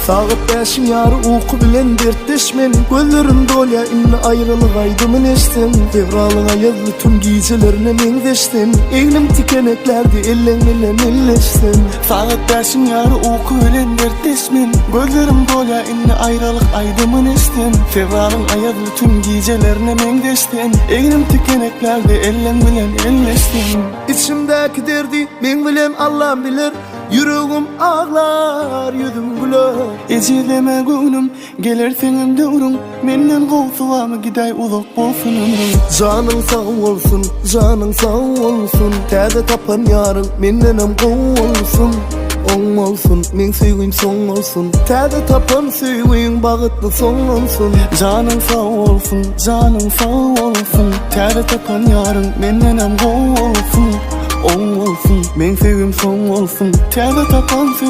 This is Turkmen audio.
Sagat bäşiň ýary uky bilen dertdeş men Gözlerim dolýa indi aýralyk aýdymyn eşsem Fewralyň aýazly tüm gijelerine meňzeş sen Egnim tikeneklärdi elleň bilen elleşsem Sagat bäşiň ýary uky bilen dertdeş men Gözlerim dolýa indi aýralyk aýdymyn eşsem Fewralyň aýazly tüm gijelerine meňzeş sen Egnim tikeneklärdi elleň bilen elleşsem Içimdäki derdi meň bilen Allam biler Ýüregim aglar, ýüzüm güler. Ejizleme göwnüm, geler seňem döwrüň, Menden gowsy barmy gidäý uzak bolsun ömrüň. Janyň sag bolsun, janyň sag bolsun, Täze tapan ýaryň mendenem gowy bolsun. Oň bolsun, meň söýgim soň bolsun, Täze tapan söýgiň bagtly soňlansyn. Janyň sag bolsun, janyň sag bolsun, Täze tapan ýaryň mendenem gowy bolsun. Oň bolsun, meň söýgim soň bolsun, Täze tapan söýgiň.